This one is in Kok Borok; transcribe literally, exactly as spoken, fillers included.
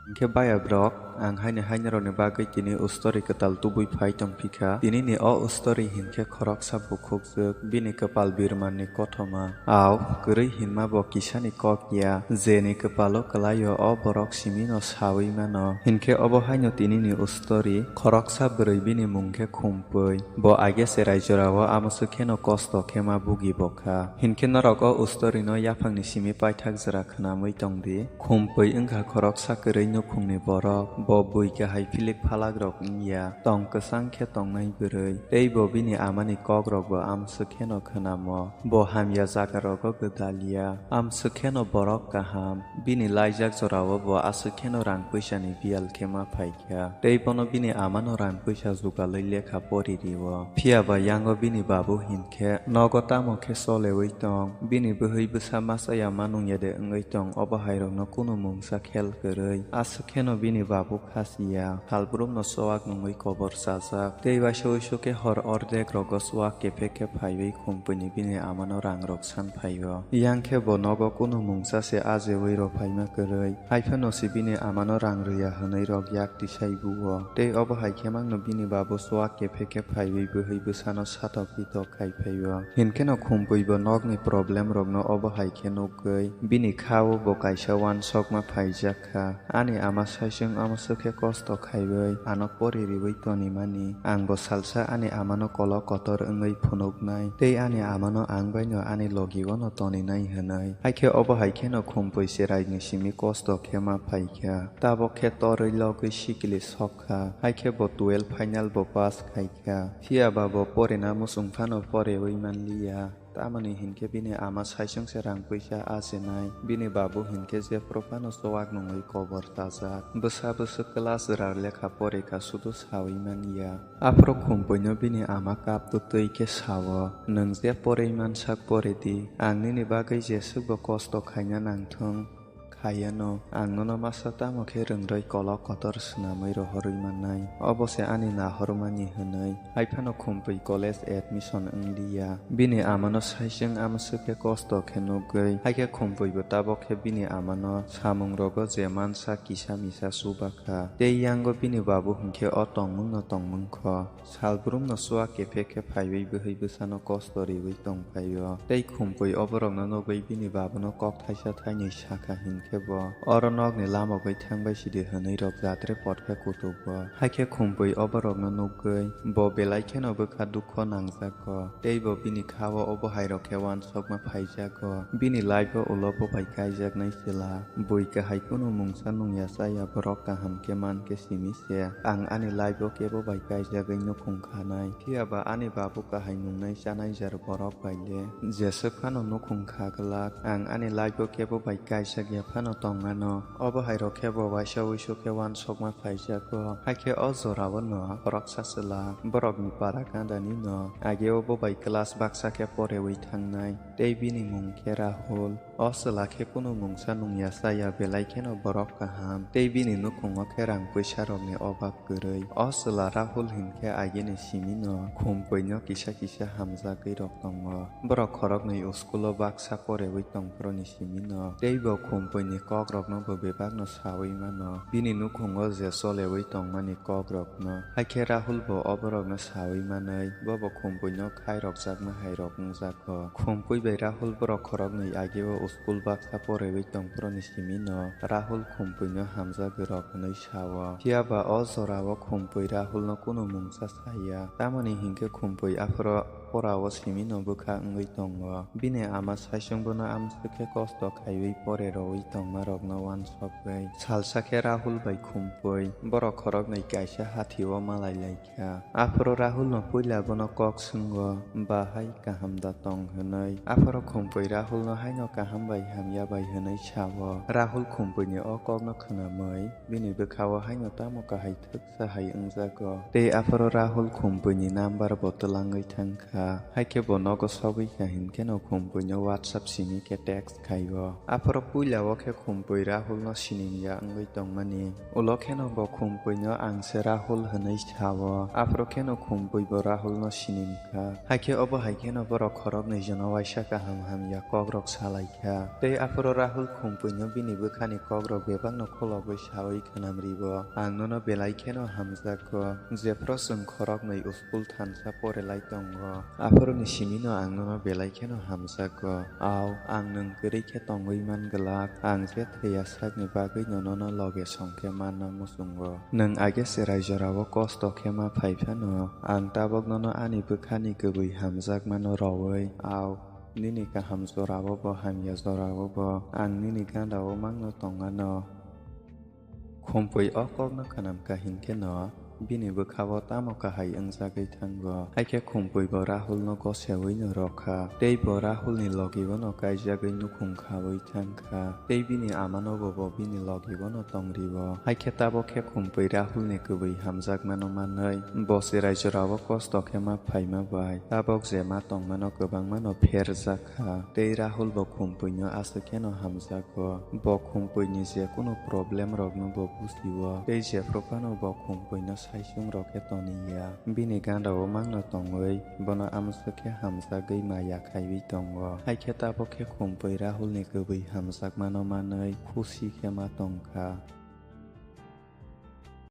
Hinkhe baya brok, ang haini hainirokni bagwi tini o story kwtal tubui phai tongphikha. Tinini o story hinkhe khoroksa bukhukjwk, bini kwpal birmanni kothoma. Au, kwrwi hinma bo kisani kok ya, jeni kwpalo kwlaio o borok simino sawi mano. Hinkhe obo haino tinini o story, khoroksa bwrwi bini mung khe Khumpui. Bo age cherai jorao amoswk kheno kosto khe ma bugi bokha. Hinkhe norok o story no yaphangni simi paithak jora khwnamwi tongdi. Khumpui wngkha khoroksa kwrwi nukhungni borok, bo bui kahai philik phalakrok wngya, tong kwchang khe tongnai bwrwi, tei bo bini amani kokrokbo amswk kheno khwnamo. Bo hamya jagarogo gwdalya, amswk kheno borok kaham, bini laijak jorao bo aswk kheno rang puisani biyal khe ma phaikha, tei bono bini amano rang puisa jugalwi lekha pori rio. Phiya ba yango bini babu hinkhe nogo tamo khe cholewi tong, bini bwhwi bwsa masa ya manung ya de wngwi tong, obo hairokno kunu mungsa khel kwrwi. Aswk kheno bini babu khasiya, salbrumno chuak nungwi kobor chajak. Tei waisa uisu khe hor ordek rogo chuak kephek khe phaiwi Khumpui ni bini amano rang rok san phaio. Yang khe bo nogo kunu mungsa se ajewi rw phaima kwrwi. Haiphano se bini amano rang rwya hwnwi rok yak tisai buo. Tei obo hai khe mangno bini babu chuak kephek khe phaiwi bwhwi bwsano satok pitok khai phaio. Hinkheno Khumpui bo nokni problem rokno obo hai khe nukgwi bini kha-o bo kaisa uansukma phaijak kha. Ani ama saichung amoswk khe kosto khaiwi ano pori riwi tonimani. Ang bo salsa ani amano kolok kotor wngwi phunuknai, tei ani amano ang baino ani logio no toninai hwnwi. Haikhe obo hai kheno Khumpui cheraini simi kosto khe ma phaikha. Tabok khe torwi logwi sikili sok kha. Haikhe bo twelve final bo pass khaikha. Phiya ba bo porina muchung phano porewi manliya. Tamoni hinkhe bini ama saichung se rang puisa achenai, bini babu hinkhe jephru phano chuak nungwi kobor chajak. Bwsa bwswk class rar lekha porikha sudu sawi manya. Aphuru Khumpuino bini ama kaptwi twi khe sao, "Nwng je porwi mansak pori di, ang nini bagwi jeswkbo kosto khaina nangthung." Khaiano, ang nono masa tamo khe rwngrwi kolok kotor swnamwi rohorwi mannai, obo se ani nahormani hwnwi. Haiphano Khumpui college admission wngliya. Bini amano saichung amswk khe kosto khe nukgwi, haikhe Khumpuibo tabok khe bini amano samungrogo je mansa kisa misa chubakha. Tei yango bini babu hinkhe o tongmungno tongmung kho. Salbrumno chuak kephek khe phaiwi bwhwi bwsano kosto riwi tong phaio. Tei Khumpui oborokno nugwi bini babuno kok thaisa thainwi sakha hinkhe bo, "Oro nokni lamogwi thangbai sidi," hwnwi rok jatre pot khe kutugo. Haikhe Khumpui oborokno nugwi bo belai kheno bwkha dukho nangjago. Tei bo bini kha-o obo hairok khe uansukma phaijago. Bini life-o ulo bo bai kaijaknai chwla. Bui kahai kunu mungsa nungya chaya borok kaham khe man khe simi se. Ang ani life-o kebo bai kaijagwi nukhung khanai. Phiya ba ani babu kahai nungnai chanai jar borok bai le jeswk phano nukhung kha glak. Ang ani life-o kebo bai kaijak ya phano tong ano. Obo hai rok khe bo waisa uisu khe uansukma phaijago. Haikhe o jorao no khoroksa chwla borokni para gandani no age o bo bai class baksa khe porewi thangnai. Tei bini mung khe Rahul. O chwla khe kunu mungsa nungya chaya, belai kheno borok kaham. Tei bini nukhungo khe rang puisa rokni obab kwrwi. O chwla Rahul hinkhe agini simi no Khumpui no kisa kisa hamjagwi rok tongo. Borok khoroknwi school o baksa porewi tongphuru ni simi no. Tei bo Khumpui ni kok rokno bo bebak no sawi mano. Bini nukhungo je cholewi tongmani kok rokno. Haikhe Rahul bo o borokno sawi manwi, bo bo Khumpui no khai rokjakma hai rok wngjak. Khumpui bai Rahul borok khoroknwi age o school baksa porewi tongphuru ni simi no Rahul Khumpui no hamjagwi rok hwnwi sao. Phiya ba o jora o Khumpui Rahul no kunu mungsa saya. Tamoni hinkhe Khumpui aphuru pora o simi no bwkha wngwi tongo. Bini ama saichung bono amswk khe kosto khaiwi pore rwwi tongma rok no uansukgwi. Salsa khe Rahul bai Khumpui borok khoroknwi kaisa hathi o malai lai kha. Aphuru Rahul no puila bono kok swngo, "Bahai kaham da tong?" hwnwi. Aphuru Khumpui Rahul no haino kaham bai hamya bai hwnwi sao. Rahul Khumpui ni o kok no khwnamwi bini bwkha o haino tamo kahai thwksa hai wngjago. Tei aphuru Rahul Khumpui ni number bo twlangwi thang kha. Haikhe bo nogo sogwi kha hinkheno Khumpui no WhatsApp simi khe text khaio. Aphoro puila o khe Khumpui Rahul no sinimya wngwi tongmani. Ulo kheno bo Khumpui no ang se Rahul hwnwi sao. Aphoro kheno Khumpui bo Rahul no sinim kha. Haikhe obo hai kheno borok khoroknwi jono waisa kaham hamya kokrok salai kha. Tei aphoro Rahul Khumpui no bini bwkhani kokrok bebakno kholobwi sawi khwnam ribo. Ang nono belai kheno hamjakgo. Jephru chwng khoroknwi school thansa porelai tongo. Aphoroni simino ang nono belai kheno hamjakgo. Au, ang nwng kwrwi khe tongwi man glak. Ang je thwiya sakni bagwino nono loge song khe manna muchungo. Nwng age cherai jorao kosto khe ma phai phano, ang tabok nono ani bwkhani kwbwi hamjakmano rowi. Au, nini kaham jorao bo hamya jorao bo ang nini gandao mangno tongano. Khumpui o kokno khnam kha hinkheno bini bwkhao tamo kahai wngjagwi thango. Haikhe Khumpui bo Rahul no gosewino rw kha, tei bo Rahul ni logi bono kaijagwi nukhung khawi thang kha, tei bini amano bo, bo bini logi bono tongrio. Haikhe tabok khe Khumpui Rahul ni kwbwi hamjakmano manwi bo cherai jorao kosto khe ma phaima bai tabok je ma tongmano kwbangmano pherjak kha, tei Rahul bo Khumpui no aswk kheno hamjago. Bo Khumpui ni je kunu problem rokno bo bujio, tei jephru phano bo Khumpui no saichung rok khe toniya. Bini gandao mangno tongwi bono amswk khe hamjagwi maya khaiwi tongo. Haikhe tabok khe Khumpui Rahul ni kwbwi hamjakmano manwi khusi khe ma tong kha.